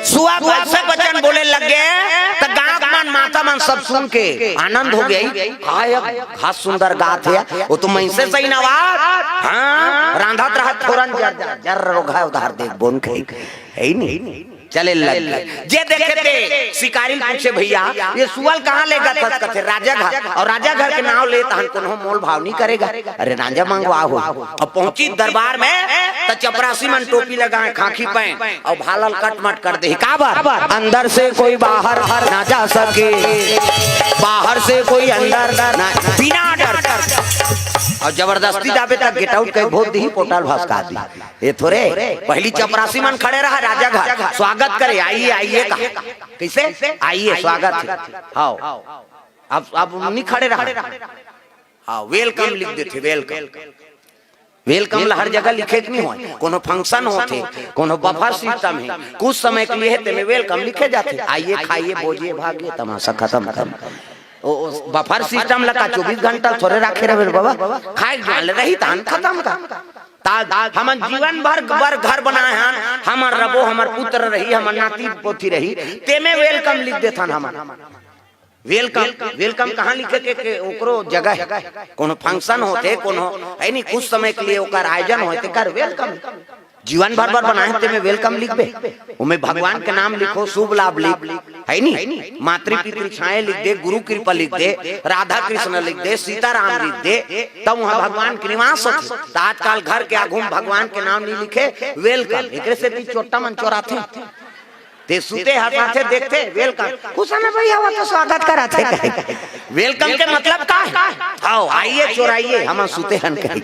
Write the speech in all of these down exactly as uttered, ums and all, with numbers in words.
सुआ अइसे बचन बोले लग गे, त गांव मन, माता मन सब सुन के आनंद हो गे। "हाय, का सुंदर गात हे, वो तो मइनसे सही नवा।" हाँ, रांधत रहत थोरन जर, जर, जर रोघा उधार देख बोन कही, हे नहीं, चले लग गे। जे देखे ते शिकारी ल पूछे, "भइया, ये सुआ ल कहाँ लेगत हस?" कथे, "राजा घर।" अउ राजा घर के नांव ले तहन कोनो मोल भाव नहीं करेगा। अरे, राजा मंगवा हो। अउ पहुंची दरबार में, त चपरासी मन टोपी लगाए, खाकी पहिन, अउ भाला ल कटमट कर दे। काबर? "अंदर से कोई बाहर ना जा सके, बाहर से कोई अंदर ना, बिना डर।" अउ जबरदस्ती जाबे त गेट आउट कही, भोज दिही, पोटा ल भसका दिही। ये थोरे, पहिली चपरासी मन खड़े रहा राजा घर, स्वागत करे, "आइए, आइए" कहा। कइसे? "आइए, स्वागत हे।" हाँ, अब, अब नहीं खड़े रहा। हाँ, welcome लिख देथे, welcome। Welcome ला हर जगह लिखे के नहीं होय। कोनो function होथे, कोनो buffer system हे, कुछ समय के लिए हे, तेमे welcome लिखे जाथे। "आइए, खाइए, बोजिए, भागिए, तमाशा खतम कर।" ओ, ओ, buffer system ला का चौबीस घंटा थोरे राखे रहे बाबा, खाए के जुआन ले रही, तहन खतम कर। ता, हमन जीवन भर बर घर बनाए हन, हमर रबो, हमर पुत्र रही, हमर नाती पोती रही, तेमे welcome लिख देथन हमन। Welcome, welcome कहाँ लिखे के, के ओकरो जगह हे? कोनो function होथे, कोनो, हे नहीं, कुछ समय के लिए ओकर आयोजन होथे, कर welcome। जीवन भर बर बनाए हे, तेमे welcome लिखबे। ओमे भगवान के नाम लिखो, शुभ लाभ लिख, हे नहीं? मातृ पितृ छाए लिख दे, गुरु कृपा लिख दे, राधा कृष्ण लिख दे, सीताराम लिख दे, तब वहाँ भगवान के निवास होथे। त आजकल घर के आगू में भगवान के नाम नहीं लिखे, welcome। एकरे सेती चोट्टा मन चोराथे। ते सुते हस, आथे, देखथे, welcome। कुछ ना भइया, वो तो स्वागत कराथे कहे। Welcome के मतलब का हे? "आओ, आइए, चोराइए, हमन सुते हन" कहे।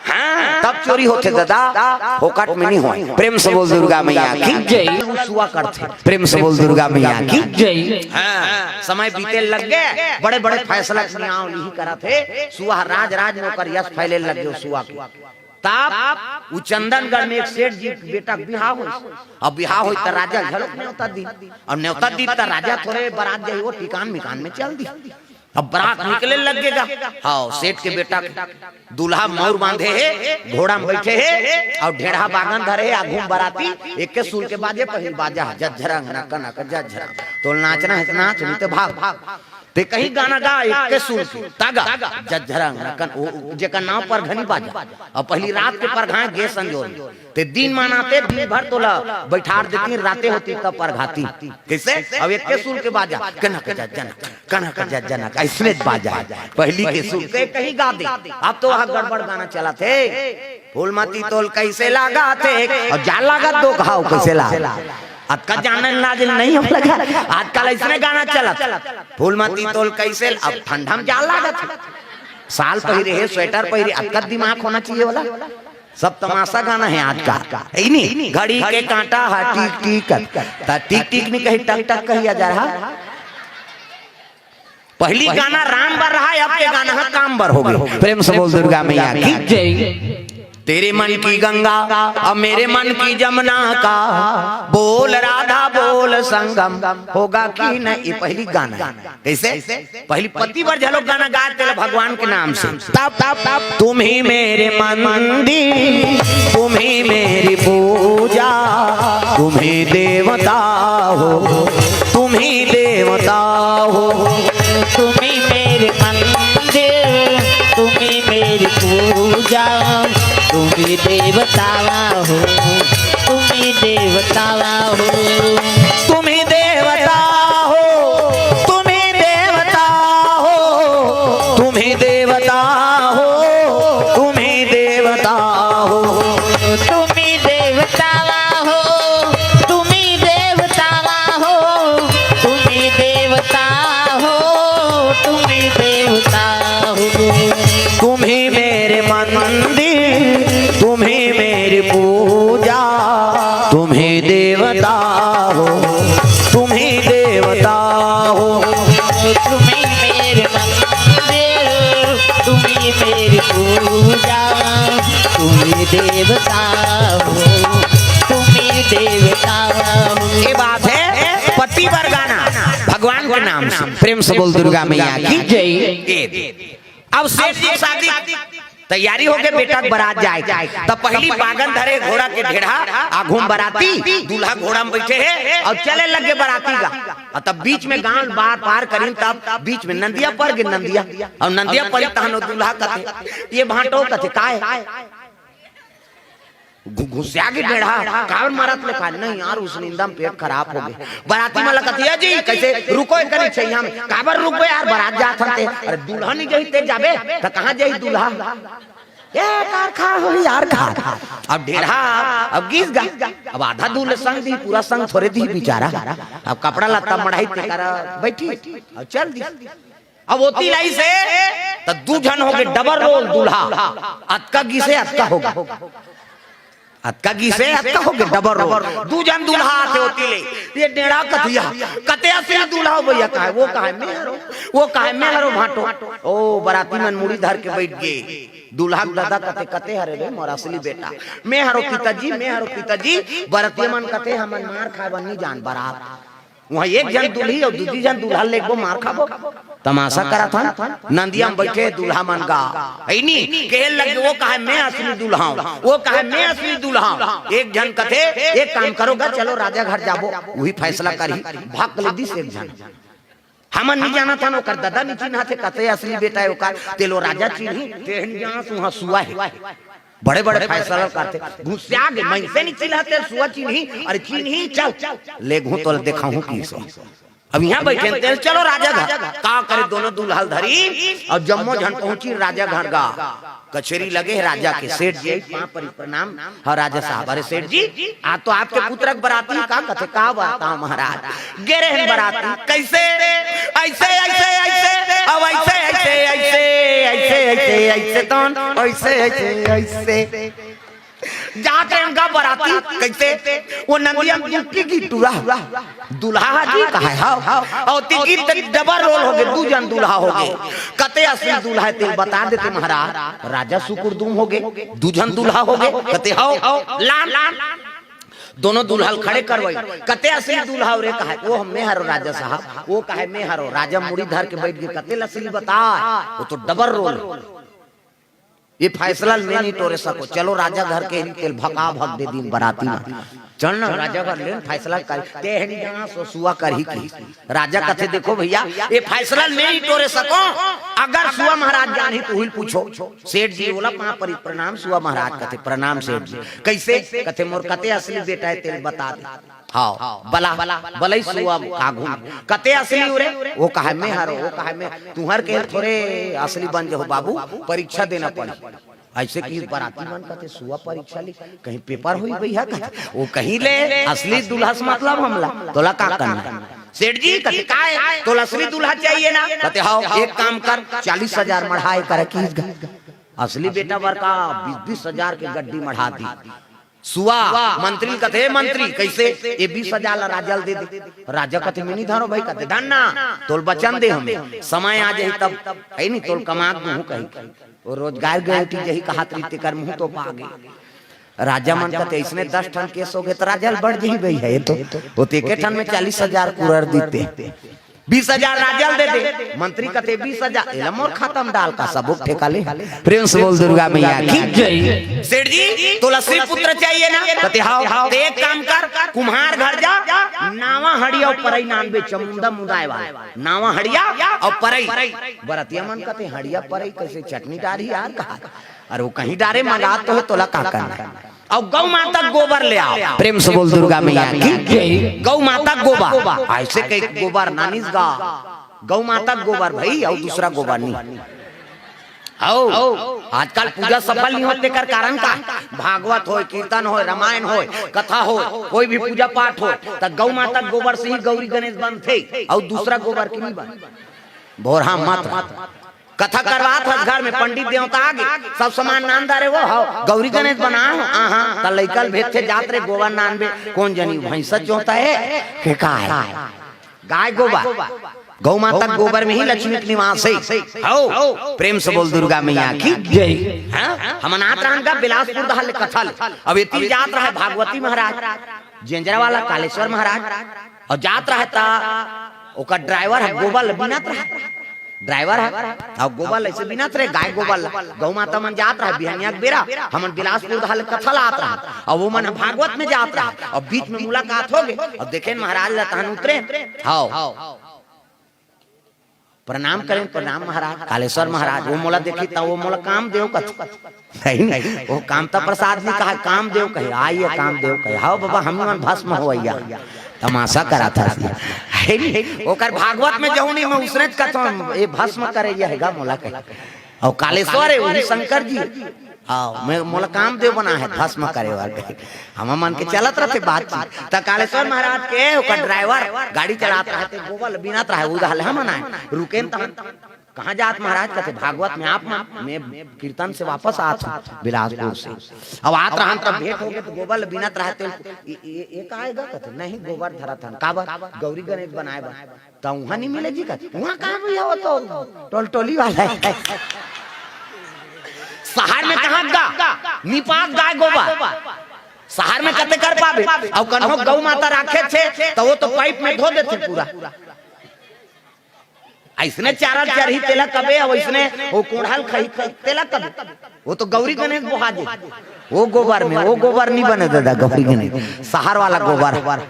हाँ, तब चोरी होथे दादा, फोकट में नहीं होय। प्रेम से बोल दुर्गा मैया की जय। सुआ करथे। प्रेम से बोल दुर्गा मैया की जय। हाँ, समय बीते लग गे, बड़े-बड़े फैसला के नांव लिही करत हे। सुआ राज, राज में ओकर यश फैले लग गे सुआ के। तब उ चंदनगढ़ में एक सेठ जी के बेटा के बिहाव होइस। अब बिहाव होइस त राजा घलो नेवता दी। अब नेवता दी त राजा थोरे बरात जाही, वो ठिकान मिकान में चल दी। अब बरात निकले लग गे गा। हाँ, सेठ के बेटा के दूल्हा मउर बांधे हे, घोड़ा में बैठे हे, अउ ढेढ़ा बागन धरे हे, आगू में बराती, एके सुन के बाजे, पहिली बाजा, झज्झरंग, नक, नक, झज्झरंग। तोला नाचना हे त नाच, नहीं त भाग। ते कहीं गाना गा, एके सुन के, त गा, झज्झरंग, नक, नक, ओ, ओ, जेकर नांव परघनी बाजा। अउ पहिली रात के परघाए गे संजोर। ते दिन मानाते, दिन भर तोला बैठार देती, राते होती तब परघाती। कइसे? अब एके सुर के बाजा, कनक जज्जनक, कनक जज्जनक, अइसने बाजा हे। पहिली के सुर के कहीं गा दे। अब तो वहाँ गड़बड़ गाना चलत हे। फूलमती तोल कइसे लागत हे? अउ जाल लागत दो घाव कइसे लाग? अतका जानन लाज नहीं हो लगा। आजकल अइसने गाना चलत। फूलमती तोल कइसे ल-, अब ठंडा में जाल लागत हे। साल पहिरे हे, स्वेटर पहिरे, अतका दिमाग होना चाहिए वाला। सब तमाशा गाना हे आज का। हे नहीं? घड़ी के कांटा हा टिक टिक कर। त टिक टिक नहीं कही, टक टक कही जा रहा। पहिली गाना राम बर रहा, अब के गाना हा काम बर हो गे। प्रेम से बोल दुर्गा मैया की जय। तेरे मन की गंगा, अब मेरे मन की जमुना का, बोल राधा बोल संगम, होगा कि नहीं? ये पहिली गाना हे। कइसे? पहिली पति बर घलो गाना गाय तेला भगवान के नाम से। तब, तब, तब, तुम ही मेरे मंदिर, तुम ही मेरी पूजा, तुम ही देवता हो, तुम ही देवता हो। तुम ही मेरे मंदिर, तुम ही मेरी पूजा, तुम ही देवता हो, तुम ही देवता हो। तुम ही देवता हो, तुम ही देवता हो, तुम ही देवता हो, तुम ही देवता हो। तुम ही देवता हो, तुम ही देवता हो, तुम ही देवता हो, तुम ही देवता हो। तुम ही मेरे मंदिर, तुम ही मेरी पूजा, तुम ही देवता हो, तुम ही देवता हो। तुम ही मेरे मंदिर, तुम ही मेरी पूजा, तुम ही देवता हो, तुम ही देवता हो। ये बात हे पति बर गाना भगवान के नाम से। प्रेम से बोल दुर्गा मैया की जय। ये अब सेठ जी शादी तैयारी होगे बेटा के बरात जाए के। त पहिली बागन धरे घोड़ा के ढेढ़ा, आघू म बराती, दूल्हा घोड़ा म बइठे हे अउ चले लगे बराती गा। अउ तब बीच में गांव बार पार करिन, तब बीच में नंदिया पर गे, नंदिया। अउ नंदिया परी तहन ओ दूल्हा कथे, "ये भांटो," कथे, "काय?" घु-, घुसिया गे ढेढ़ा, "काबर मारत ले काय?" "नहीं यार, उस निंदा म पेट खराब होगे।" बराती मन ला कथे, "ए जी, कइसे रुको एकरी छइहां में।" "काबर रुकबे यार, बरात जात हन ते।" "अरे दूल्हा नइ जाही ते जाबे, त कहां जाही दूल्हा?" ए, कार खा होही यार, कार। अब ढेढ़ा, अब गीस गा। अब आधा दूल्हे संग दिही, पूरा संग थोरे दिही बिचारा। अब कपड़ा लत्ता मढ़ाही तेकर बइठी, अब चल दिही। अब ओती लाइस हे, त दू झन होगे double role दूल्हा। अतका गीस हे, अतका होगे। अतका गीस हे, अतका होगे double role। दू झन दूल्हा आथे ओती ले। ये ढेढ़ा कथे, "कते असली दूल्हा हो भइया?" "काय?" "वो काय, मैं हरों।" "वो काय, मैं हरों भांटो।" ओ, बराती मन मुड़ी धर के बइठ गे। दूल्हा के ददा कथे, "कते हरे रे मोर असली बेटा?" "मैं हरों पिताजी, मैं हरों पिताजी।" बरतिया मन कथे, "हमन मार खाए बर नइ जान बरात।" उहां एक झन दूल्ही अउ दूजी झन दूल्हा लेगबो, मार खाबो। तमासा करत हन, नंदिया म बइठे दूल्हा मन गा। अइनी, कहे लगे, "वो कहे मैं असली दूल्हा हूं, वो कहे मैं असली दूल्हा हूं।" एक झन कथे, "एक काम करो गा, चलो राजा घर जाबो, उही फैसला करही।" भक ले दिस एक झन। "हमन नइ जानत हन, ओकर ददा नइ चिन्हाथे, कते असली बेटा हे ओकर, तेलो राजा चिन्ही।" तेहन जांस उहां सुआ हे। बड़े-बड़े फैसला करथे। घुसिया गे, मइनसे नइ चिन्हाथे, सुआ चिन्ही, अरे चिन्ही, चल। लेगहूं तोला देखाहूं कइसे। अब इहां बइठे तेल, चलो राजा घर। का करे, दोनों दूल्हा ल धरी, अउ जम्मो झन पहुंची राजा घर गा। कचेरी लगे हे राजा के, "सेठ जी, पांव परी प्रणाम।" "हां राजा साहब।" "अरे सेठ जी, आज तो आपके पुत्र के बराती।" "का कथे, का बरात हे महाराज?" "गे रहेन बराती।" "कइसे?" "अइसे, अइसे, अइसे, अब अइसे, अइसे, अइसे, अइसे, अइसे, अइसे, तोन, अइसे, अइसे, अइसे।" जात रहेन गा बराती, कइसे? ओ नंदिया म दुक्की गे टूरा। दूल्हा हा जी कहे, "हव।" अउ तिकी त double role होगे, दू झन दूल्हा होगे। कते असली दूल्हा हे तेला बता देते महाराज। राजा सुकुरदुम होगे, दू झन दूल्हा होगे, कथे, "हव, लान।" दोनों दूल्हा ल खड़े करवाई। "कते असली दूल्हा हो रे?" कहे, "ओ मैं हरों राजा साहब।" ओ कहे, "मैं हरों।" राजा मुड़ी धर के बइठ गे, "कते ल असली बता, ओ तो double role हे।" "ये फैसला ल मैं नइ टोरे सकों।" "चलो राजा घर के ही तेल भका भक दे दिन बराती म।" "चल ना राजा घर ले फैसला कर, ते हे नइ जाना सो सुआ करही की।" राजा कथे, "देखो भइया, ये फैसला ल मैं नइ टोरे सकों, अगर सुआ महाराज जानही त उही ल पूछो।" "सेठ जी, ओला पांव परी प्रणाम।" सुआ महाराज कथे, "प्रणाम सेठ जी।" "कइसे?" कथे, "मोर कते असली बेटा हे तेला बता दे।" "हव।" बला, बलइस सुआ आघू म। "कते असली हो रे?" ओ कहे, "मैं हरों।" ओ कहे, "मैं।" "तुंहर के थोरे असली बन जहू बाबू, परीक्षा देना पड़ही।" अइसे कि बराती मन कथे, "सुआ परीक्षा ले, कहीं पेपर होही भइया?" कथे, ओ कहीं ले, "असली दूल्हा से मतलब हमला, तोला का करना हे?" "सेठ जी," कथे, "काय? तोला असली दूल्हा चाहिए ना?" कथे, "हव।" "एक काम कर, चालीस हजार मढ़ा, ए करा कइस गा।" असली बेटा बर का बीस बीस हजार के गड्डी मढ़ा दिस। सुआ मंत्री ल कथे, "मंत्री, कइसे?" "ए बीस हजार ला राजा ल दे दे।" राजा कथे, "मैं नइ धरों भई।" कथे, "धर ना, तोला बचन दे हंव, समय आ जाही तब, हे नी, तोला कमा के दूहूं कहिके।" ओ रोजगार गारंटी जही कहत रहिस, तेकर मुंह तो पा गे। राजा मन कथे, "अइसने दस ठन केस होगे त राजा ल बढ़ जही भइया, ए तो, ओ तो एके ठन में चालीस हजार कुरर दिस ते।" "बीस हजार राजा ल दे दे।" मंत्री कथे, "बीस हजार, एला मोर खाता म डाल का सबो ठेका ले।" प्रेम से बोल दुर्गा मैया की जय। "सेठ जी, तोला असली पुत्र चाहिए ना?" कथे, "हव।" "त एक काम कर, कुम्हार घर जा, नावा हड़िया अउ परई लानबे, चमुंडा मुदाय वाला, नावा हड़िया अउ परई।" बरतिया मन कथे, "हड़िया परई कइसे, चटनी डारही यार का?" "अरे ओ कहीं डारे, मंगात तो हे, तोला का करना हे?" "अउ गौ माता के गोबर ले आव।" प्रेम से बोल दुर्गा मैया की जय। "गौ माता के गोबर।" अइसे कहिके गोबर लानिस गा, गौ माता के गोबर भई, अउ दूसरा गोबर नइ। हव, आजकल पूजा सफल नइ होत, तेकर कारण का? भागवत होय, कीर्तन होय, रामायण होय, कथा होय, कोई भी पूजा पाठ होय, त गौ माता के गोबर से ही गौरी गणेश बनथे, अउ दूसरा गोबर के नइ बन। भोरहा मत। कथा करवात हस घर में, पंडित देवता आगे, सब सामान लान डारे, "ओ हव, गौरी गणेश बनाय हंव।" "आहा।" त लइका ल भेजथे, "जात रे गोबर लानबे।" कोन जनी भैंसा जोता हे के का हे? गाय गोबर। गौ माता के गोबर में ही लक्ष्मी के निवास हे। हव, प्रेम से बोल दुर्गा मैया की जय। हां? हमन आत रहन गा बिलासपुर डहर ले कथा ले। अब एती जात रहे भागवती महाराज, जेंजरा वाला कालेश्वर महाराज, अउ जात रहे त ओकर ड्राइवर ह गोबर ल बिनत रहे। ड्राइवर हे, अउ गोबर ल अइसे बिनत रहे, गाय गोबर ल। गौ माता मन जात रहे, बिहनिया के बेरा, हमन बिलासपुर डहर ले कथा लात रहे, अउ वो मन भागवत में जात रहे, अउ बीच में मुलाकात हो गे, अउ देखेन महाराज ल तहन उतरे, हव, प्रणाम करेन, "प्रणाम महाराज।" "कालेश्वर महाराज।" वो मोला देखही त वो मोला कामदेव कथे। नहीं, नहीं, वो कामता प्रसाद नहीं कहा, कामदेव कहे, "आइए कामदेव कहे।" "हव बाबा, हम मन भस्म होवइया।" तमाशा करत हस। हे नहीं, ओकर भागवत में जहूं नहीं, मैं उसने च कथों, "ये भस्म करइया हे गा," मोला कहे। अउ कालेश्वर हे, वही शंकर जी। हव, मैं, मोला कामदेव बनाय हे, भस्म करे बर कहे। हमर मन के चलत रहिथे बातचीत। त कालेश्वर महाराज के ओकर ड्राइवर गाड़ी चलात रहे, ते गोबर ल बिनत रहे, उही डहर ले हमन आएन, रुकेन तहन। "कहाँ जात महाराज?" कथे, "भागवत में।" "आप मन?" "मैं कीर्तन से वापस आत हूँ बिलासपुर से।" अब आत रहन तब भेंट हो गे, त गोबर ल बिनत रहे, ते, "ये, ये, ये का आय गा?" कथे, "नहीं, गोबर धरत हन।" "काबर?" "गौरी गणेश बनाय बर।" "त उहाँ नहीं मिले जी?" कथे, "उहाँ कहाँ मिले हो तो टोलटोली वाला हे।" शहर में कहाँ गा? निपात गाय गोबर। शहर में कते कर पाबे? अउ कन्हो गौ माता राखे थे, त वो तो पाइप में धो देथे पूरा। अइसने चारा चरही तेला कबे, अउ अइसने वो कोढ़ा ल खही तेला कबे। वो तो गौरी गणेश बोहा दे। वो गोबर में, वो गोबर नहीं बने दादा, गौरी गणेश। शहर वाला गोबर।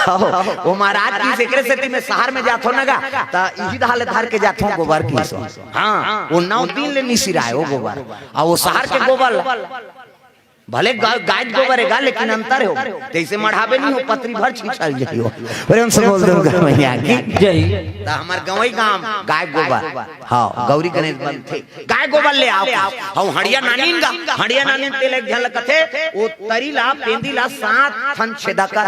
हव, वो महाराज की सेकरे सेती में शहर में जाथों न गा, त इही डहर ले धर के जाथों गोबर की सो। हाँ, वो नौ दिन ले नहीं सिराय वो गोबर। अउ वो शहर के गोबर ल-, भले गा-, गाय गोबर हे गा, लेकिन अंतर हे वो। जइसे मढ़ाबे नहीं हो, पतरी भर छिछल जाही वो। प्रेम से बोल दुर्गा मैया की जय। त हमर गंवई गांव गाय गोबर, हव, गौरी गणेश बनथे। गाय गोबर ले आव। हव, हंड़िया नानिन गा, हंड़िया नानिन तेला एक झन ल कथे, वो तरी ला, पेंदी ला सात ठन छेदा कर,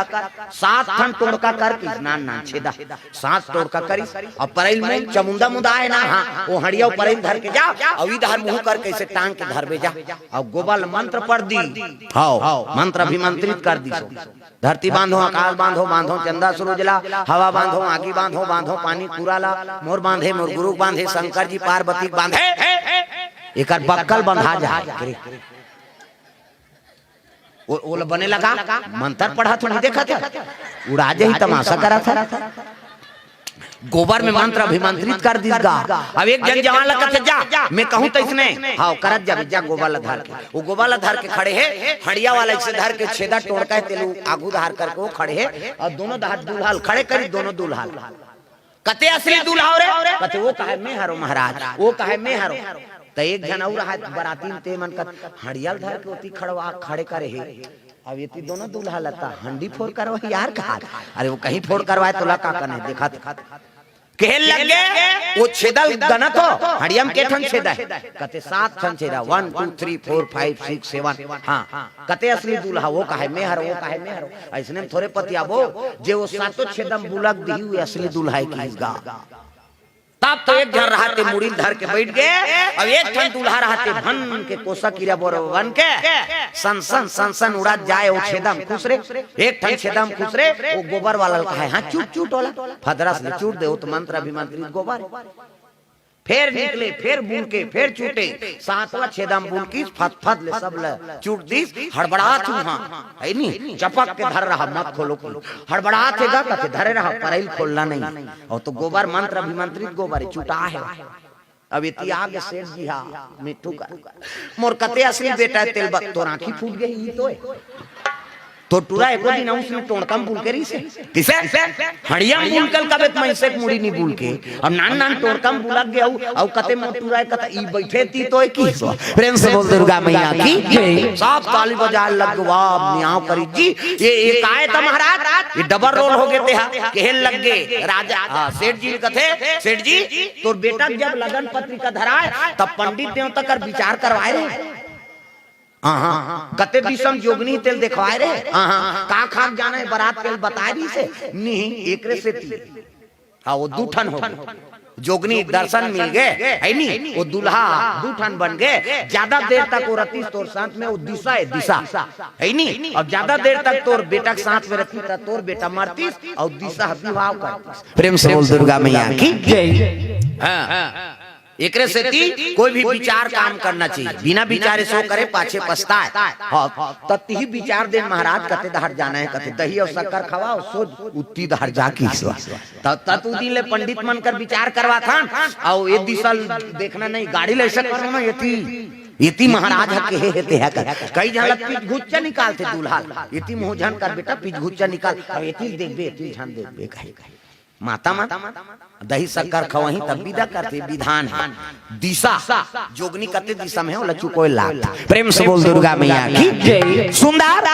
सात ठन टोड़का कर किस नान नान छेदा, सात टोड़का करिस, अउ परइल में चमुंदा मुंदा हे ना, हाँ, वो हंड़िया ऊपर परइल धर के जा, अउ इधर मुंह करके अइसे टांग के धरबे जा, अउ गोबर ल मंत्र पढ़ दी, हव, मंत्र अभिमंत्रित कर दी सो। धरती बांधो, आकाश बांधो, बांधो चंदा सूरज ला, हवा बांधो, आगी बांधो, बांधो पानी पूरा ला, मोर बांधे, मोर गुरु बांधे, शंकर जी पार्वती बांधे, एकर बक्कल बंधा जाय। ओ, ओला बने लगा, मंत्र पढ़त हंव, देखत हंव, उड़ा जाही, तमाशा करत हंव। गोबर में मंत्र अभिमंत्रित कर दिस गा। अब एक झन जवान ला कथे, "जा, मैं कहूं तइसने।" हव, करत जाबे, जा गोबर ला धर के। वो गोबर ला धर के खड़े हे, हंड़िया वाला अइसे धर के छेदा टोड़का हे, तेला आगू डहर करके वो खड़े हे, अउ दोनों डहर दूल्हा ल खड़े करिस, दोनों दूल्हा ल। "कते असली दूल्हा हो रे?" कथे, "वो कहे मैं हरों महाराज, वो कहे मैं हरों।" त एक झन अउ रहय बराती म, ते मन कथे, "हंड़िया ल धर के ओती खड़वा, खड़े करे हे, अब एती दोनों दूल्हा ल त हंडी फोर करवाही यार कहा।" अरे वो कहीं फोर करवाय तोला का करना हे, देखत। कहे लगे, वो छेदा ल गनत हो, हंड़िया म के ठन छेदा हे? कथे, "सात ठन छेदा, one, two, three, four, five, six, seven।" हाँ, कते असली दूल्हा, वो कहे मैं हरों, वो कहे मैं हरों। अइसने म थोरे पतियाबो, जे वो सातों छेदा म बुलक दिही, वो असली दूल्हा हे किहिस गा। तब तो एक झन रहय ते मुड़ी ल धर के बइठ गे, अब एक ठन दूल्हा रहय ते भन के कोसा कीरा बोर बन के सन सन सन सन उड़त जाय, वो छेदा म खुसरे, एक ठन छेदा म खुसरे, वो गोबर वाला ल कहय, "हाँ, चूट चूट ओला।" फदरस ले चूट दे, वो तो मंत्र अभिमंत्रित गोबर। फेर निकले, फेर बुलके, फेर चूटे, सातवां छेदा म बुलकिस, फत फत ले सब ल चूट दिस, हड़बड़ात हूँ, हाँ, हे नी, चपक के धर रहा, मत खोलो कुल, हड़बड़ात हे गा, कथे धरे रहा, परइल खोलना नहीं। अउ तो गोबर मंत्र अभिमंत्रित गोबर हे, चूटा हे। अब एती आगे सेठ जी हा, मिट्ठू का, "मोर कते असली बेटा हे, तेल बत तोर आँखी फूट गे, ई तो हे।" तो टूरा एको दिन अउ उसने टोड़का म बुलके रहिसे। किसे? हंड़िया म बुलकल कबे त मइसे के मुड़ी नहीं बुलके। अब नान नान टोड़का म बुलक गे अउ, अउ कते मोर टूरा हे कते ई बइठे ती तो हे किहिस। प्रेम से बोल दुर्गा मैया की जय। सब ताली बजाय लग गे, "वाह, मियाव करी जी।" ये, ये काय था महाराज? ये डबल रोल हो गे ते हा। कहे लग गे राजा, हाँ, सेठ जी ल कथे, "सेठ जी, तोर बेटा के जब लगन पत्रिका धराय, तब पंडित देवता कर विचार करवाय रे।" हाँ, हाँ। कते दिसम जोगनी तेल देखवाय रे? हाँ, हाँ। का खाक जाना हे बरात तेल बताय दिस हे? नहीं, एकरे सेती। हाँ, वो दू ठन हो गे। जोगनी दर्शन मिल गे, हे नी? वो दूल्हा दू ठन बन गे। ज्यादा देर तक वो रतिस तोर साथ में, वो दिशा हे, दिशा। हे नी? अब ज्यादा देर तक तोर बेटा के साथ में रतिस, त तोर बेटा मरतिस, अउ दिशा ह बिहाव करतिस। प्रेम से बोल दुर्गा मैया की जय। हाँ। एकरे सेती कोई भी विचार काम करना चाहिए, बिना विचारे सो करे पाछे पछताए। हाँ, त तिही विचार देन महाराज, कते डहर जाना हे, कथे दही अउ शक्कर खवाव, सोझ उत्ती डहर जा किहिस। त तत उ दिन ले पंडित मन कर विचार करवाथन, अउ ए दिशा देखना नहीं, गाड़ी ले ऐसा करो ना, एती, एती महाराज ह केहे हे तेहा कर। कई झन ल पीछघुच्चा निकालथे दूल्हा ल, एती मुँह झन कर बेटा, पीछघुच्चा निकाल, अउ एती देखबे, एती झन देखबे कहे। माता मन दही शक्कर खवाही तब विदा करथे, विधान हे। दिशा, जोगनी कते दिशा में हे, ओला चुकोय लागथे। प्रेम से बोल दुर्गा मैया की जय। सुंदर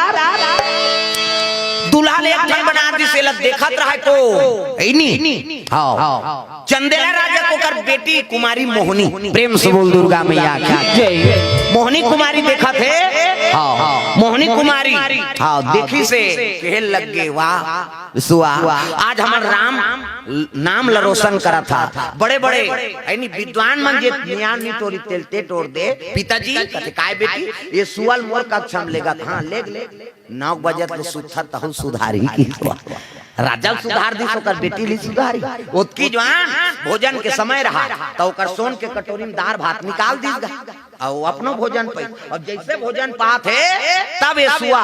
दूल्हा ले एक ठन बना दिस, एला देखत रहय को, एनी। हाँ। चंदेला राजा के ओकर बेटी कुमारी मोहनी। प्रेम से बोल दुर्गा मैया की जय। मोहनी कुमारी देखत हे। हाँ। मोहनी कुमारी। हाँ, देखिस हे, केहे लग गे, वाह सुआ, आज हमर राम नाम ल रोशन करत हा। बड़े-बड़े एनी विद्वान मन जे नियार नी टोरी तेल ते टोर दे। पिताजी कथे, "काय बेटी, ए सुआ ल मोर कक्षा म लेगत?" "हाँ, लेग, लेग।" "नौ बजे तो सुतथा, तहू सुधारही किहिस।" राजा ल सुधार दिस, ओकर बेटी ल नी सुधारही। ओतकी जुवान भोजन के समय रहा, त ओकर सोन के कटोरी म दार भात निकाल दिस गा। अउ अपनो भोजन पाइस। अउ जइसे भोजन पात हे, तब ए सुआ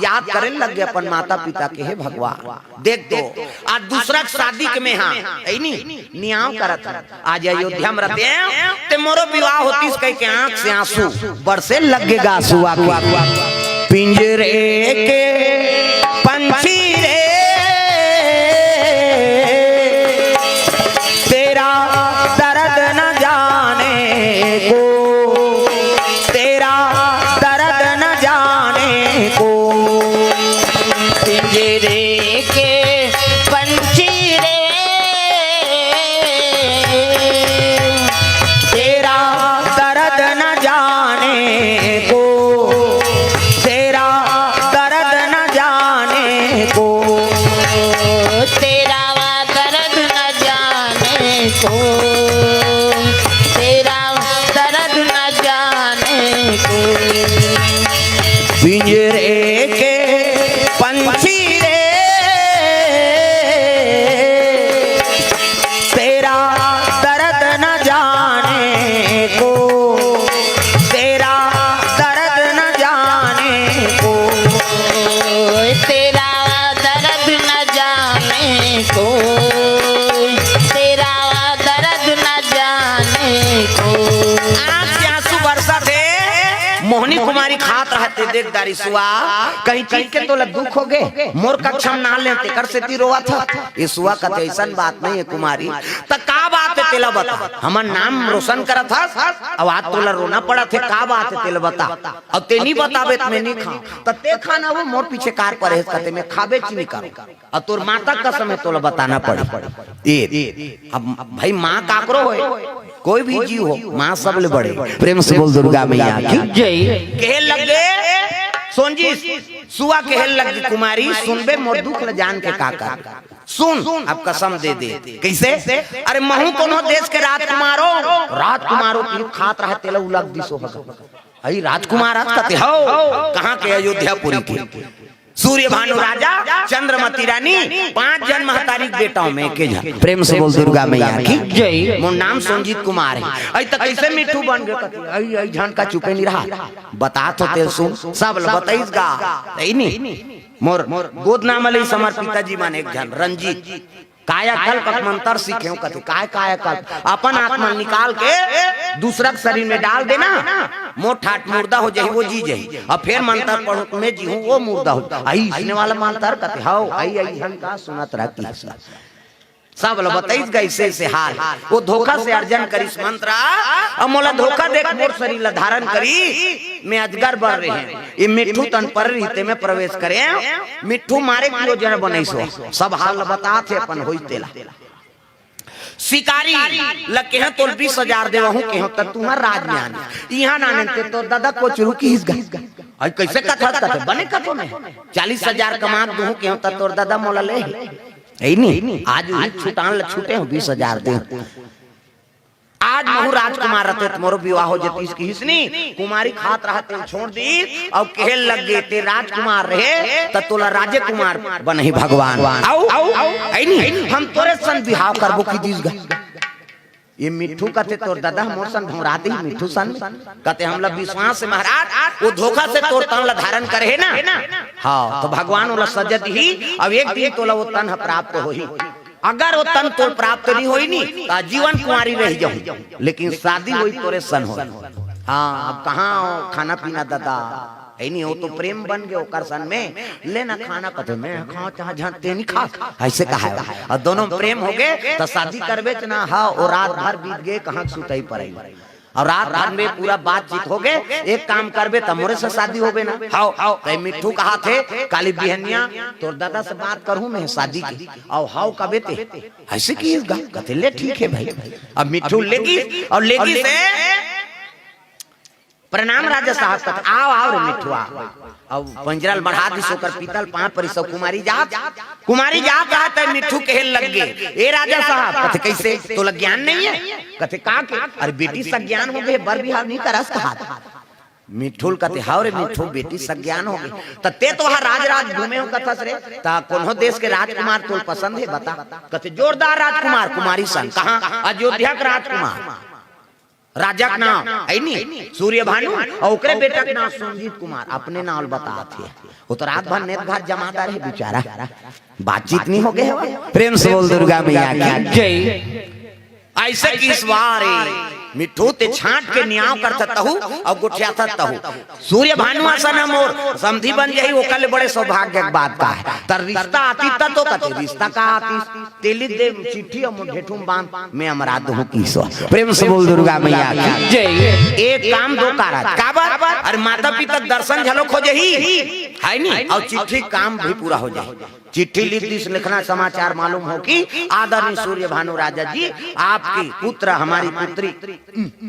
याद करे लग गे अपन माता पिता के, "हे भगवान, देख तो, आज दूसरा के शादी के में हा, एनी, नियाव करत हन। आज अयोध्या म रहितेंव, ते मोरो विवाह होतिस," कहिके आँख से आँसू बरसे लग गे गा सुआ के। पिंजरे के पंछी रे, तेरा दर्द न जाने को, तेरा दर्द न जाने को। पिंजरे के पंछी रे, तेरा दर्द न जाने को, तेरा दर्द न जाने को, तेरा दर्द न जाने को, तेरा दर्द न जाने को। पिंजरे के पंछी रे, तेरा दर्द न जाने को, तेरा दर्द न जाने को, तेरा दर्द न जाने को, तेरा दर्द न जाने को। आँख से आँसू बरसत हे। मोहनी कुमारी खात रहत हे, देख डारिस सुआ, कहीं चीज के तोला दुख हो गे, मोर कक्षा म ना ले, तेकर सेती रोवत ह। ए सुआ कथे, "अइसन बात नहीं हे कुमारी।" "त का बात हे तेला बता, हमर नाम रोशन करत हस, अउ आज तोला रोना पड़त हे, का बात हे तेला बता। अउ ते नी बताबे त में नी खाँव, त ते खा ना, वो मोर पीछे कार परे हे," कथे, "में खाबेच नी करँव।" अउ तोर माता कसम हे, तोला बताना पड़ही। ए, अब भाई, माँ काकरो होय, कोई भी जीव हो, माँ सबले बड़े। प्रेम से बोल दुर्गा मैया की जय। केहे लग गे, सोन जी, सुआ केहे लग गे, "कुमारी, सुनबे मोर दुख ल जान के का कर? सुन, अब कसम दे दे।" कइसे? "अरे महूँ कोनो देश के राजकुमार हों।" राजकुमार हों, पीत खात रहा, तेला उलग दिस हो। "अई राजकुमार आस?" कथे, "हव।" "कहाँ के?" "अयोध्यापुरी के।" सूर्य भानु राजा, चंद्रमती रानी, पांच झन महतारी के बेटा हों में एके झन। प्रेम से बोल दुर्गा मैया की जय। मोर नाम संजीत कुमार हे। अई त कइसे मिट्ठू बन गे कथे? अई, अई झन का चुपे नी रहा। बतात हों तेला सुन, सब ल बताइस गा। अई नी, मोर गोद नाम ले समर पिताजी मन एक झन, रंजीत। कायाकल्प के मंतर सीखेंव कथे। काय कायाकल्प? अपन आत्मा ल निकाल के दूसरा के शरीर में डाल देना, मोर ठाठ मुर्दा हो जाही, वो जी जाही। अउ फेर मंतर पढ़हूँ त में जीहूँ, वो मुर्दा हो। अई अइसने वाला मंतर कथे, हव, अई, अई झन का सुनत रह किहिस। सब ल बताइस गा अइसे अइसे हाल। वो धोखा से अर्जन करिस मंतर, अउ मोला धोखा देके मोर शरीर ल धारन करिस, में अजगर बन रहेंव। ए मिट्ठू तन परे रहिस, तेमे प्रवेश करेंव, मिट्ठू मारे के योजना बनइस हो। सब हाल ल बतात हे अपन होइस तेला। शिकारी ल केहेंव तोला बीस हजार देवहूँ केहेंव त तुँहर राज में आने। इहाँ ना आने ते तोर ददा कोचरू किहिस गा। अई कइसे कथस कथे, बने कथों में। चालीस हजार कमा के दूहूँ केहेंव त तोर ददा मोला लेही। अई नी, आज उही छुटान ल छूटे हों, बीस हजार देहूँ। आज महूँ राजकुमार रहतेंव त मोरो विवाह हो जतिस किहिस नी, कुमारी खात रहत तेला छोड़ दिस, अउ केहे लग गे, ते राजकुमार रहे, त तोला राजे कुमार बनही भगवान। अउ, अउ, अई नी, हम तोरे सन बिहाव करबो किहिस गा। ये मिट्ठू कथे, "तोर ददा मोर सन भौरा दिही मिट्ठू सन।" कथे, "हमला विश्वास हे महाराज, वो धोखा से तोर तन ला धारण करे हे ना।" हाँ, तो भगवान ओला सजा दिही, अब एक दिन तोला वो तन ह प्राप्त होही। अगर वो तन तोर प्राप्त नहीं होई नी, त आजीवन कुंवारी रह जाहू, लेकिन शादी होई तोरे सन होई। हाँ, अब कहाँ खाना पीना ददा, है नी, वो तो प्रेम बन गए ओकर सन में, लेना खाना कथे, "मैं खाओ चाहे झन ते नहीं खा।" ऐसे कहा है। और दोनों प्रेम हो गए, तो शादी करबे त ना, हाँ, वो रात भर बीत गए, कहाँ सुतई पड़े। और रात भर में पूरा बातचीत हो गए, "एक काम करबे त मोरे से शादी होबे ना।" हाओ, हाओ। तो मिट्ठू कहा थे, "काली बिहनिया तोर दादा से बात करहूँ मैं शादी की।" और हाओ कबे ते, ऐसे की गा, कथे, "ले ठीक है भाई।" अब मिट्ठू लेगी और लेगी से प्रणाम राजा साहब, कथे, "आओ, आओ रे मिट्ठू, आओ।" अब पंजरा ल बढ़ा दिस ओकर पीतल पाँव परिस कुमारी जात, कुमारी जात कहा त मिट्ठू कहे लग गे, "ए राजा साहब," कथे, "कैसे? तोला ज्ञान नहीं है?" कथे, "का के?" "अरे बेटी सज्ञान हो गए, बर बिहाव नहीं करस कहा।" मिट्ठू ल कथे, "हाव रे मिट्ठू, बेटी सज्ञान हो गए।" "त ते तो हा राज राज घूमे हो कथस रे, त कोनो देश के राजकुमार तोल पसंद है बता?" कथे, "जोरदार राजकुमार, कुमारी सन।" "कहाँ?" "अयोध्या के राजकुमार।" राजा के नाम है नी सूर्य भानु, और ओकरे बेटा के नाम संजीत कुमार, अपने नाम ल बतात हे। वो तो रात भर नेत घात जमाता रहे बेचारा, बातचीत नहीं हो गए हवा। प्रेम से बोल दुर्गा मैया की जय। ऐसे किस बार ए मिट्ठू ते छांट के नियाव करत तहू और गोठियात तहू। सूर्य भानु असन मोर समधी बन जाही, ओकर ले बड़े सौभाग्य के बात का है। त रिश्ता आती त तो कथे, रिश्ता का आती? तेली दे चिट्ठी और मोर ढेठू म बांध, मैं अमरा दूं किसो। प्रेम से बोल दुर्गा मैया की जय। एक काम दो कारज। काबर? अरे माता पिता के दर्शन घलो हो जाही, है नी? और चिट्ठी काम भी पूरा हो जाही। चिट्ठी लिख दिस, लिखना समाचार मालूम हो कि आदरणीय सूर्य भानु राजा जी, आपकी पुत्र हमारी पुत्री।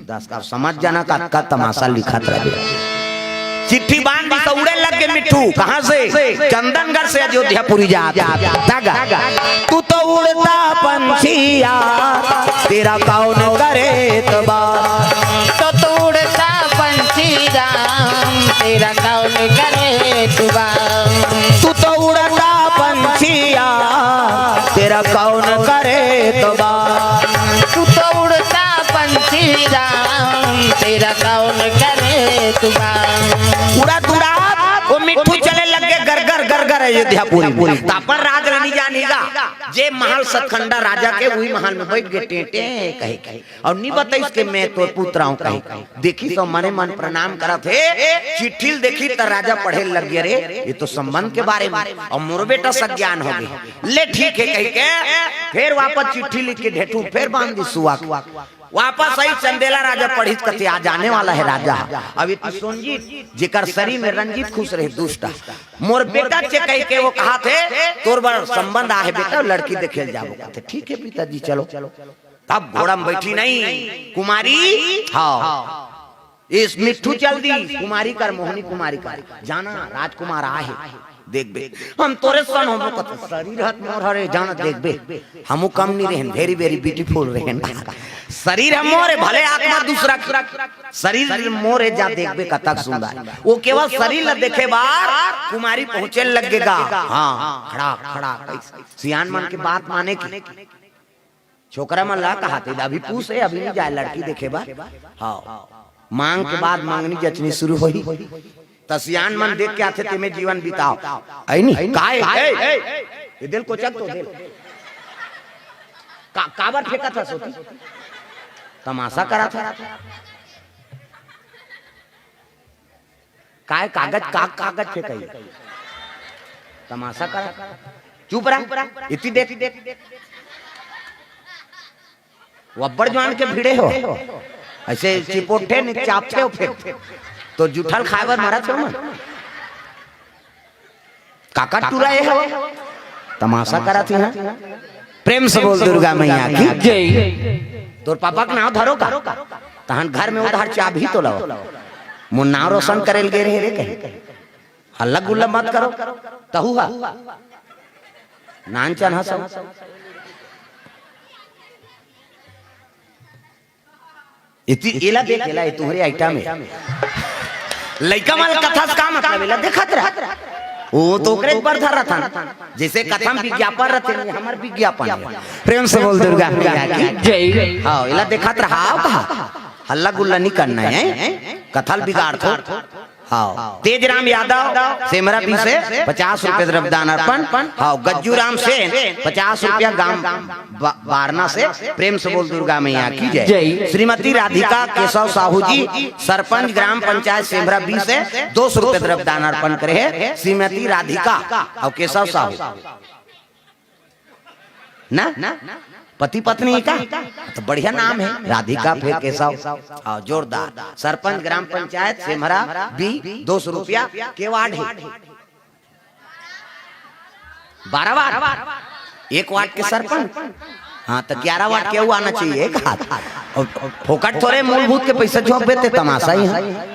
दस का समझ जाना का, का तमाशा लिखत रहे। चिट्ठी बांध दिस, उड़े लग गे मिट्ठू। कहाँ से? चंदनगढ़ से अयोध्यापुरी जात। तगा, तू तो उड़ता पंछी यार, तेरा कौन करे एतबार। तो तू उड़ता पंछी राम, तेरा कौन करे एतबार। तू तो उड़ता पंछी यार, तेरा कौन करे एतबार। तू तो उड़ता पंछी राम, तेरा कौन करे एतबार। उड़त उड़त वो मिट्ठू चले लग गे गरगर गरगर अयोध्यापुरी में। त अपन राज ल नहीं जानी गा, जे महल सतखंडा राजा के, वही महल में बैठ गे टें टें कहे के। और नहीं बताइस के मैं तोर पुत्र हूँ कहे के। देखिस त मने मन प्रणाम करत हे। चिट्ठी ल देखिस त राजा पढ़े लग गे, "रे, ये तो संबंध के बारे में, और मोर बेटा सज्ञान हो गए।" "ले ठीक है," कह के फिर वापस चिट्ठी लिख के ढेठू फिर बांध दिस सुआ के। वापस आई चंदेला राजा पढ़िस कथे, "आज आने वाला है राजा।" अब ये तो संजीत, जेकर शरीर में रंजीत खुश रहे दुष्ट, "मोर बेटा चे," कह के वो कहा थे, "तोर बर संबंध आहे बेटा, लड़की देखे ल जाबो।" कथे, "ठीक है पिताजी, चलो।" तब घोड़ा में बैठी नहीं कुमारी, हाँ, इस मिट्ठू चल दी कुमारी कर, मोहनी कुमारी कर, "जाना राजकुमार आहे, देखबे।" "हम तोरे सन होबो।" कथे, "शरीर हत मोर हरे, जाना देखबे, हमू कम नहीं रहन, very very beautiful रहन।" शरीर ह मोर हे, भले आत्मा दूसरा के, शरीर मोर हे, जा देखबे कतक सुंदर। वो केवल शरीर ल देखे बार कुमारी पहुंचे लग गे गा। हाँ, खड़ा खड़ा सियान मन के बात माने के। छोकरा मन ला कहा थे, "अभी पूछ हे, अभी नहीं जाए लड़की देखे बर।" हाँ, मांग के बाद मांगनी जचनी शुरू होही। त सियान मन देख के आथे, "तेमे जीवन बिताओ।" है नी? काय? ए, ए, ए, दिल कोचक तो दिल। का, काबर फेंकत हस ओती? तमाशा करत हस। काय कागज, का कागज फेंकई? तमाशा करत। चुप रह। इति देख। वो अब्बड़ जवान के भिड़े हो। ऐसे चिपोटे नहीं, चापते हो फिर। तो जुठल खाए बर मरत हो मन। काका टुरा ए हो। तमाशा करत ही ना। प्रेम से बोल दुर्गा मैया की जय। तोर पापा के नाव धरो का? तहन घर में उधार चाबी तो लाओ। मोर नाव रोशन करे ल गे रहे रे कहीं। हल्ला गुल्ला मत करो। तहू हा। नान चन हंसो। इति, एला देख, एला, ये तुम्हरे आइटम हे। लइका मन कथस का मतलब, एला देखत रह। वो तो ओकरे बर धरत हन, जैसे कथा म विज्ञापन रथे, ये हमर विज्ञापन हे। प्रेम से बोल दुर्गा मैया की। जय। हाँ, एला देखत रहा, आओ कहा, हल्ला गुल्ला नहीं करना है, कथा ल बिगाड़थो। हाँ, तेज राम यादव सेमरा बी से पचास रुपया द्रव्यदान अर्पण। हाँ, गज्जू राम सेन पचास रुपया गांव बा-, बारना से। प्रेम से बोल दुर्गा मैया की जय। जय। श्रीमती राधिका केशव साहू जी, सरपंच ग्राम पंचायत सेमरा बी से दो सौ रुपया द्रव्यदान अर्पण करे हे श्रीमती राधिका अउ केशव साहू ना, पति पत्नी का तो बढ़िया नाम हे, राधिका फिर केशव। हाँ, जोरदार। सरपंच ग्राम पंचायत सेमरा बी, दो सौ रुपया के वार्ड हे? बारह वार्ड, एक वार्ड के सरपंच। हाँ, तो ग्यारह वार्ड के अउ आना चाहिए एक हाथ। अउ फोकट थोरे मूलभूत के पैसा झोंकबे ते तमाशा ही हे।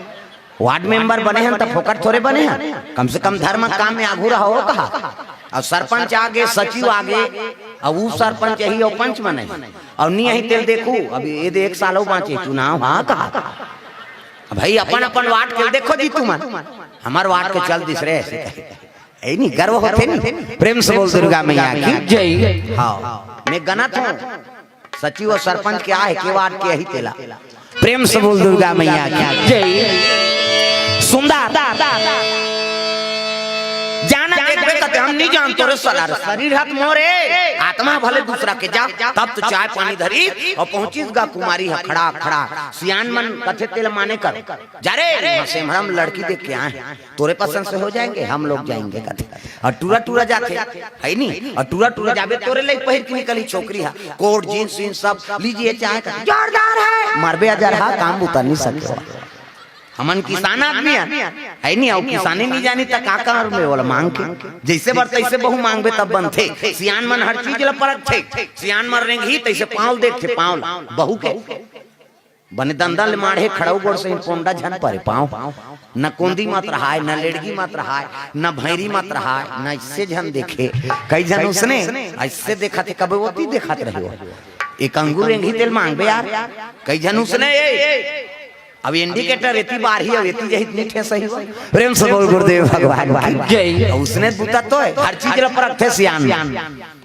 वार्ड मेंबर बने हन त फोकट थोरे बने हन, कम से कम धर्म काम में आगू रहो कहा। अउ सरपंच आगे, सचिव आगे, अउ ऊ सरपंच यही अउ पंच बने, अउ नी अही तेल देखू, अब ये दे एक साल अउ बांचे चुनाव, हाँ कहा। भाई अपन अपन वार्ड के देखो जी तुमन, हमर वार्ड के चल दिस रे, ऐसे कहे। ऐ नी गर्व होथे नी। प्रेम से बोल दुर्गा मैया की जय। हाँ, मैं गनत हूँ, सचिव अउ सरपंच के आहे के वार्ड के अही तेला। प्रेम से बोल दुर्गा मैया की जय। सुंदर। जाना देखबे कते हम नहीं जानतो रे साला रे। शरीर हाथ मोरे, आत्मा भले दूसरा के जा, तब तो चाय पानी धरी अउ पहुंचिस गा कुमारी ह खड़ा खड़ा। सियान मन कथे तेल माने कर। जा रे, वहाँ से हम लड़की देख के आए हैं, तोरे पसंद से हो जाएंगे, हम लोग जाएंगे कथे। अउ टूरा टूरा जाथे, है नी? अउ टूरा टूरा जाबे तोरे लइक पहिर के निकली छोकरी हा, कोट जींस वींस सब लीजिए चाहे कथे। जोरदार है। मारबे अजरहा, काम बुता नहीं सके। हमन किसान आदमी हन, है नी? अउ किसानी नहीं जानी त का करबे ओला मांग के? जैसे बर तैसे बहू मांगबे तब बनथे। सियान मन हर चीज ला परखथे। सियान मन रेंगही तैसे पाँव देखथे, पाँव ला बहू के। बने दंदा ले माढ़े खड़ऊ गोड़ से पोंडा झन परे पाँव। न कोंदी मत रहाय, न लेड़गी मत रहाय, न भैरी मत रहाय, न इससे झन देखे। कई झन उसने ऐसे देखत हे, कबे ओती देखत रहे हो। एक अंगूर एंगी तेल मांगबे यार। कई झन उसने ए, अब इंडिकेटर एती बारही, अब एती जहित नी ठेसही हो। प्रेम से बोल गुरुदेव भगवान की जय। उसने बुता तो है, हर चीज ला परखथे सियान।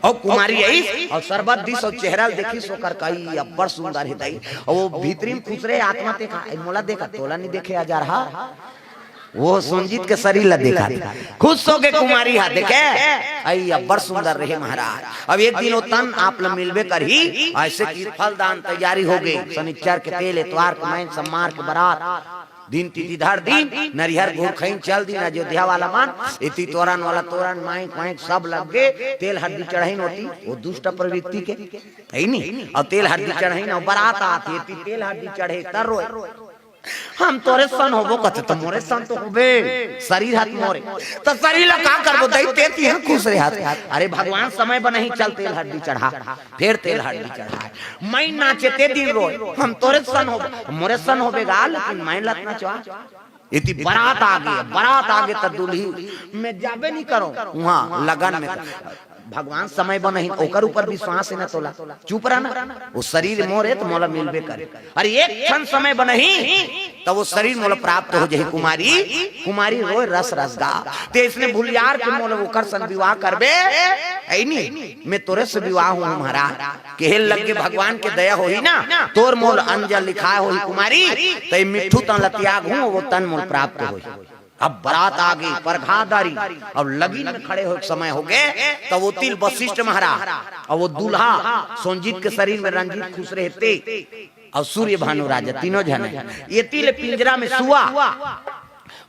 अउ कुमारी आइस, अउ शरबत दिस, अउ चेहरा ल देखिस, ओकर कई अब्बड़ सुंदर हे दाई। अउ वो भीतरी म खुसरे आत्मा ते कहा, "ए, मोला देखा, तोला नहीं देखे अजरहा।" वो सोनजीत के शरीर ला देखा, खुश होके कुमारी हा देखे, "अई अब्बड़ सुंदर रहे महाराज।" अब एक दिन वो तन आप ला मिलबे करही, ऐसे कि फल दान तैयारी हो गई। शनिचर के तेल, एतवार के मैन, सम्मार के बरात, दिन तिथि धर दिन, नरिहर घुरखइन चल दिन, अयोध्या वाला मन, एती तोरन वाला तोरन, माइक वाइक सब लग गे, तेल हरदी चढ़इन होती, वो दुष्ट प्रवृत्ति के, है नी? अउ तेल हरदी चढ़इन, अउ बरात आत, एती तेल हरदी चढ़े, तर रोए। हम तोरे सन होबो कथे, त मोरे सन तो होबे, शरीर हाथ मोरे, त शरीर ला का करबो, दई ते तिहे खुश रहे हाथ। अरे भगवान समय बनाही, चल तेल हरदी चढ़ा। फेर तेल हरदी चढ़ाय। मैं नाचे ते दिन रोय, हम तोरे सन होबे, मोरे सन होबे गा, लेकिन मैं लत नचवा। एती बरात आगे, बरात आगे त दुल्ही में जाबे नहीं करो, वहाँ लगन में। भगवान समय बनही, ओकर ऊपर विश्वास हे ना तोला, चुप रहना। वो शरीर मोरे त मोला मिलबे करे। अरे एक ठन समय बनही, त वो शरीर मोला प्राप्त हो जाही कुमारी। कुमारी रोय रस रस गा, ते इसने भुलियार के मोला ओकर सन विवाह करबे, ऐ नी? मैं तोरे से विवाह हूँ महाराज। केहे लग गे भगवान के दया होही ना, तोर मोल अंजल लिखाय होही कुमारी, तई मिट्ठू तन ल त्याग हूँ, वो तन मोल प्राप्त होही। अब बरात आगे, परघादारी, अब लगिन में खड़े हो समय हो गए, तब वो तिल वशिष्ठ महाराज, और वो दूल्हा सोनजीत के शरीर में रंजीत खुश रहते, और सूर्य भानु राजा तीनों झन हे। ये तिल पिंजरा में सुआ,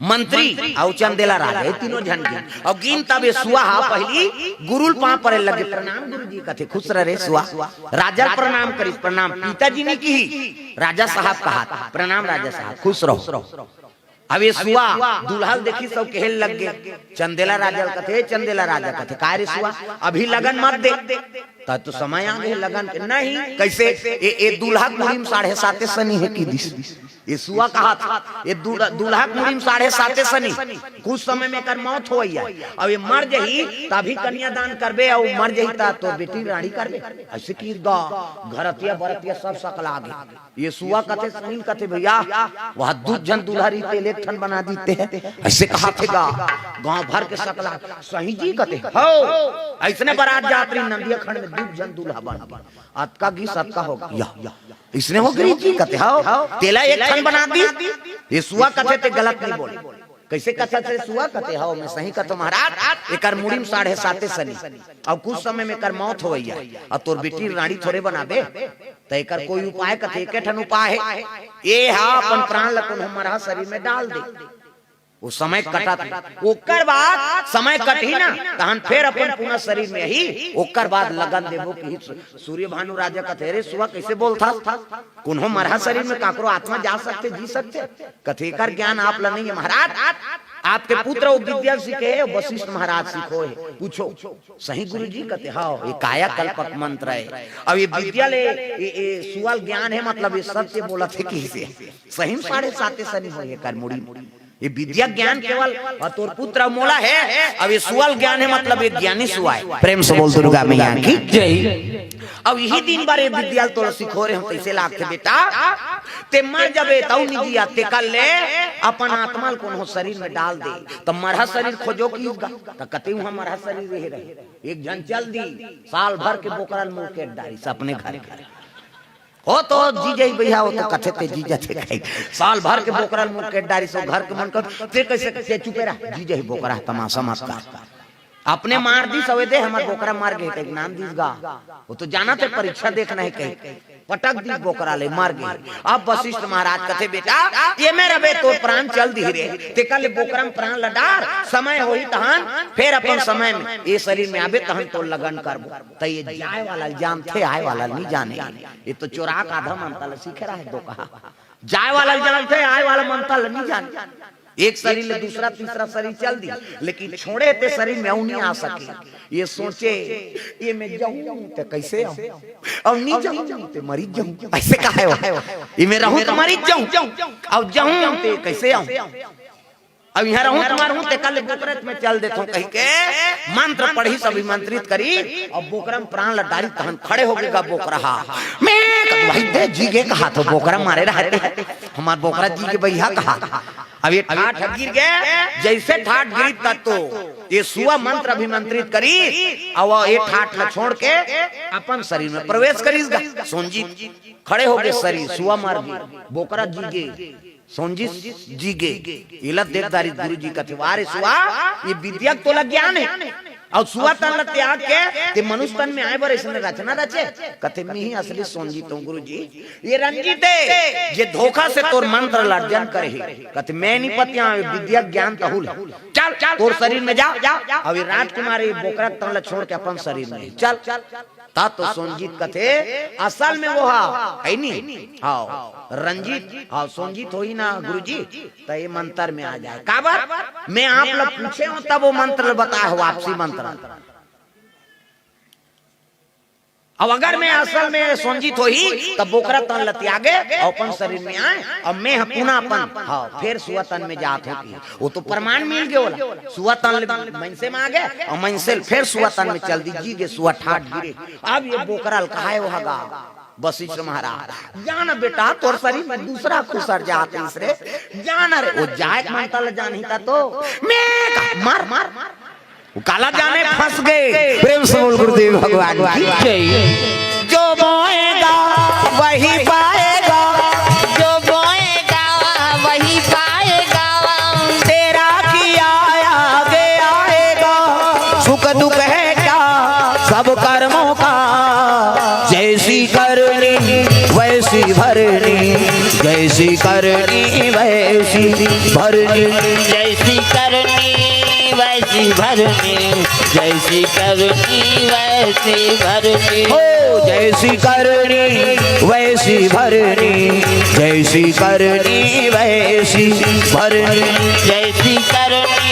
मंत्री अउ चंदेला राजा, ये तीनों झन गिन। अउ गिन तब ये सुआ हा पहिली गुरुल पाँव परे लगे, "प्रणाम गुरुजी," कथे, "खुश रह रे सुआ।" राजा ल प्रणाम करिस, "प्रणाम पिताजी नी किही, राजा साहब कहा, प्रणाम राजा साहब, खुश रहो।" अब ये सुआ दुल्हा ल देखिस अउ केहे लग गे, चंदेला राजा ल कथे, "चंदेला राजा," कथे, "काय रे सुआ, अभी लगन मत दे, त तो समय आ गे लगन के।" "नहीं, कैसे?" "ए, ए दुल्हा कुरी म साढ़े साते सनी हे," कि दिस। ये सुआ कहाथे, ये दूल्हा, दूल्हा के मुड़ी में साढ़े साते सनी, कुछ समय में एकर मौत होवइया, अउ ये मर जही, तभी कन्यादान करबे, अउ मर जही, त तोर बेटी रानी करबे। अइसे कहिस गा, घरतिया बरतिया सब सकला गे। ये सुआ कथे, सही ल कथे भइया, वहाँ दू झन दूल्हा रहिते, एक ठन बना देते हैं, अइसे कहाथे गा। गांव भर के सकला, सही जी कथे, हव, अइसने बरात जात रही नंदिया खंड में, दू झन दूल्हा बन गे। अतका गिस, अतका हो गे। अइसने हो गिस जी कथे, हव, तेला एक ठन बना दी। ये सुआ कथे, ते गलत नइ बोले। कइसे कथस रे सुआ कथे, हव, मैं सही कथंव महाराज, एकर मुड़ी में साढ़े साते सनी, अउ कुछ समय में एकर मौत होवइया, अउ तोर बेटी रानी थोरे बनाबे, त एकर कोई उपाय कथे, एके ठन उपाय हे, ये हा अपन प्राण ल कोनो मरहा शरीर में डाल दे। वो समय कटत हे। ओकर बाद समय कटही ना, तहन फेर अपन पुनः शरीर में आही, ओकर बाद लगन देबो कि सूर्य भानु राजा कथे, "रे सुआ, कइसे बोलथस? कोनो मरहा शरीर में काकरो आत्मा जा सकथे, जी सकथे?" कथे, "एकर ज्ञान आप ल नइ हे महाराज, आपके पुत्र वो विद्या सीखे हे, वशिष्ठ महाराज सिखोय हे, पूछो।" सही गुरु जी कथे, "हव, ये कायाकल्पक मंत्र हे।" अब ये विद्या ले, ये, ये सुआ ल ज्ञान हे, मतलब ये सत्य बोलत हे, कइसे सही में साढ़े साते सनी होय एकर मुड़ी में। ये विद्या ज्ञान केवल अउ तोर पुत्र अउ मोला हे। अब ये सुआ ल ज्ञान हे, मतलब ये ज्ञानी सुआ हे। प्रेम से बोल दुर्गा मैया की जय। अब इही दिन बर ये विद्या ल तोला सिखोरे हंव, कइसे लागथे बेटा, ते मर जबे तउ नइ जिया, तेकर ले अपन आत्मा ल कोनो शरीर में डाल दे। त मरहा शरीर खोजो कहिस गा, त कते उहाँ मरहा शरीर रहे रहे। एक झन चल दिस, साल भर के बोकरा ल मुड़ के डारिस अपने घर के। ओ तो जी जही भइया, ओ तो कथे ते जी जथे कही। साल भर के बोकरा ल मुड़ के डारिस, ओ घर के मन कर, ते कइसे, ते चुपे रह, जी जही बोकरा, तमाशा मत कर। अपने मार दिस, अउ ए दे हमर बोकरा मर गे, कहि नाम दिस गा। ओ तो जानथे परीक्षा देखना हे कही, पटक दिस बोकरा ले, मर गे। अब वशिष्ठ महाराज कथे, "बेटा, ये में रबे तोर प्राण चल दिही रे, तेकर ले बोकरा में प्राण ल डार, समय होही तहन, फेर अपन समय में ये शरीर में आबे तहन तोर लगन करबो।" त ये जाय वाला ल जानथे, आय वाला ल नइ जाने। ये तो चोरा के आधा मंतर ल सीखे रहे दो कहा। जाय वाला ल जानथे, आय वाला मंतर ल नइ जाने। एक शरीर ले दूसरा, तीसरा शरीर चल दिस, लेकिन छोड़े ते शरीर में अउ नइ आ सके। ये सोचे, ये में जाहूं ते कइसे आहूं, अउ नइ जाहूं ते मरिच जाहूं, अइसे कहे हो। ये में रहूं ते मरिच जाहूं, अउ जाहूं ते कइसे आहूं। अब इहाँ रहूं त मरहूं, तेकर ले बोकरा में चल देथंव कहिके मंत्र पढ़िस, अभिमंत्रित करिस, अउ बोकरा में प्राण ल डारिस, तहन खड़े हो गे गा बोकरा हा। में कथंव भाई दे जी गे कहाथंव, बोकरा मारे रहते, हमर बोकरा जी गे भइया कहाथंव। अब ये ठाठ गिर गे, जइसे ठाठ गिरिस त तो ये सुआ मंत्र अभिमंत्रित करिस, अउ ये ठाठ ल छोड़ के अपन शरीर में प्रवेश करिस गा। सोंजित खड़े हो गे, शरीर सुआ मर गे, बोकरा जी गे। सोंजित जी गे, एला देख डारिस गुरु जी कथे, "वाह रे सुआ, ये विद्या के तोला ज्ञान हे, अउ सुआ तन ल त्याग के ते मनुष्य तन में आय बर अइसने रचना रचे?" कथे, "में ही असली सोंजित हंव गुरु जी, ये रंजित हे, जे धोखा से तोर मंत्र ल अर्जन करे हे।" कथे, "में नइ पतियावंव, ये विद्या ज्ञान तहूं ल हे। चल, तोर शरीर में जा, अउ ये राजकुमार ये बोकरा के तन ल छोड़ के अपन शरीर में चल।" त तो सोंजित कथे, असल में वो हा, हे नी? हव, रंजित, हव, सोंजित होही ना गुरुजी, त ये मंतर में आ जाय। काबर? में आप ल पूछे हंव, तब वो मंत्र ल बताय हंव, वापसी मंत्र। अब अगर में असल में सोंजित होही, त बोकरा तन ल त्यागे अउ अपन शरीर में आय, अउ में ह पुनः अपन, हव, फेर सुआ तन में जात होही। वो तो प्रमाण मिल गे ओला। सुआ तन ले मइनसे म आ गे, अउ मइनसे ले फेर सुआ तन में चल दिस, जी गे सुआ ठाठ गिरे। अब ये बोकरा ल कहाय ओ हा गा, वशिष्ठ महाराज, "जा न बेटा, तोर शरीर में दूसरा खुसर जात रहिस रे, जा न रे।" ओ जाय के मंतर ल जानही त तो, में का, मर, मर, मर। वो काला जाने फंस गे। प्रेम से बोल गुरुदेव भगवान की जय। जो बोएगा वही पाएगा, जो बोएगा वही पाएगा, तेरा किया आगे आएगा, सुख दुख है क्या सब कर्मों का, जैसी करनी वैसी भरनी, जैसी करनी वैसी भरनी, जैसी करनी वैसी भरनी, जैसी करनी वैसी भरनी। हो, जैसी करनी वैसी भरनी, जैसी करनी वैसी भरनी, जैसी करनी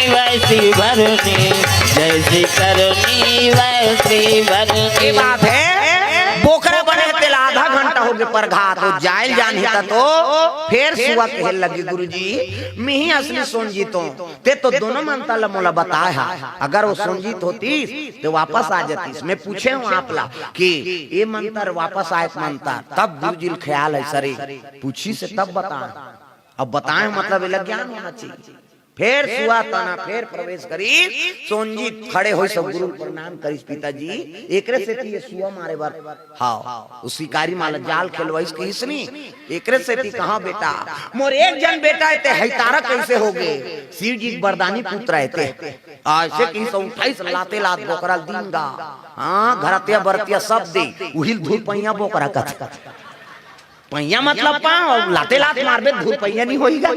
वैसी भरनी, जैसी करनी वैसी भरनी। ये बात हे, बोकरा बने तेला आधा घंटा हो गे, परघात हो जायल जानही त तो। फेर सुआ कहे लगी, गुरुजी, मिही असली सोंजित हों, ते तो दोनों मंतर ल मोला बताय हा। अगर वो सोंजित होतीस ते वापस आ जातीस। मैं पूछे हूँ आप ला कि ये मंतर वापस आय मंतर, तब गुरुजी ल ख्याल है सरे, पूछिस हे तब बताय। अब बताय मतलब एला ज्ञान होना चाहिए। फेर सुआ तना फेर प्रवेश करिस, सोंजित खड़े होइस अउ गुरु ल प्रणाम करिस, पिताजी, एकरे सेती ये सुआ मारे बर, हाव, वो शिकारी मन ला जाल खेलवाइस कहिस नी, एकरे सेती कहा बेटा, मोर एक जन बेटा हे ते हइतारा कइसे होगे? शिव जी के बरदानी पुत्र हे ते। अइसे कहिस अउ उठाइस लाते लात बोकरा ल दीन गा। हाँ, घरतिया बरतिया सब दे, उही ल धुरपइया बोकरा कथे। पहिया मतलब पाँव, अउ लाते लात मारबे धुरपइया नी होही गा।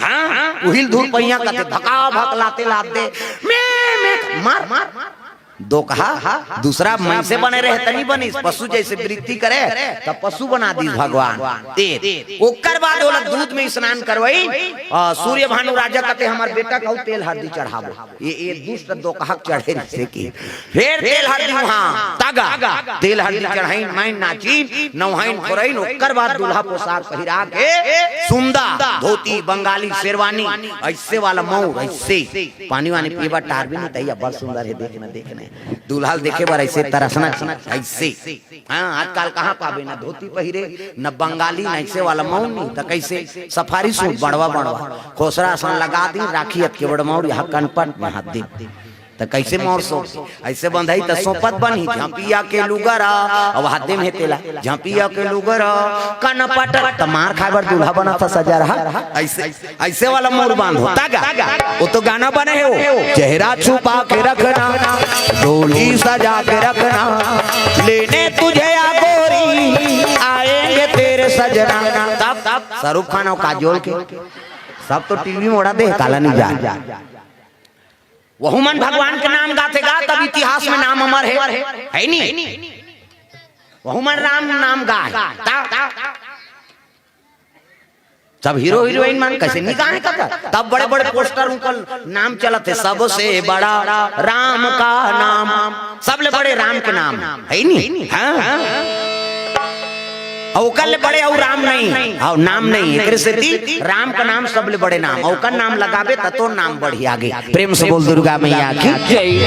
हाँ, उही ल धुरपइया कथे, भका भक लाते लात दे, में, में, मार, मार। दोकहा, दूसरा मइनसे बने रहे त नी बनिस, पशु जइसे वृत्ति करे, त पशु बना दिस भगवान। ते, ओकर बाद ओला दूध में स्नान करवई, अ, सूर्य भानु राजा कथे, हमर बेटा के अउ तेल हरदी चढ़ाबो। ये, ये दुष्ट दोकहा के चढ़े रहिसे कि फेर तेल हरदी उहाँ तगा, तेल हरदी चढ़ाइन, माइन नाचिन, नहाइन खोरइन, ओकर बाद दूल्हा पोशाक पहिरा के सुंदा, धोती, बंगाली, शेरवानी, अइसे वाला मउर, अइसे पानी वानी पीए बर टारबे नी तइया, बड़ सुंदर हे, देख न, देख न। दूल्हा ल देखे बर अइसे तरसना चाहिए, अइसे। हाँ, आजकल कहाँ पाबे ना धोती पहिरे, न बंगाली, न अइसे वाला मउर नी, त कइसे सफारी सूट बड़वा बड़वा, खोसरा असन लगा दी, राखी अतके बड़ मउर, यहाँ कनपट में हाथ दी। त कइसे मउर सो, अइसे बंधई त सोपत बनही, झपिया के लुगरा, अब हाथे में तेला, झपिया के लुगरा, कनपट, त मार खाए बर दूल्हा बनत हे सजा रहा, अइसे, अइसे वाला मउर बांधो, तगा, वो तो गाना बने हे वो, चेहरा छुपा के रखना, डोली सजा के रखना, लेने तुझे आ गोरी, आएंगे तेरे सजना। तब, तब शाहरुख खान अउ काजोल के, सब तो टीवी में ओड़ा दे, काला नी जान। वहू मन भगवान के नाम गाथे गा, तब इतिहास में नाम अमर हे, हे नी? वहू मन राम नाम गाए, ता, सब हीरो हीरोइन मन कइसे नी गाए कथा? तब बड़े बड़े पोस्टर उनकर नाम चलत हे, सबसे बड़ा राम का नाम, सबले बड़े राम के नाम, हे नी? हाँ। अउ ओकर ले बड़े अउ राम नहीं, अउ नाम नहीं, एकरे सेती राम का नाम सबले बड़े नाम, अउ ओकर नाम लगाबे त तोर नाम बढ़ी आगे। प्रेम से बोल दुर्गा मैया की जय।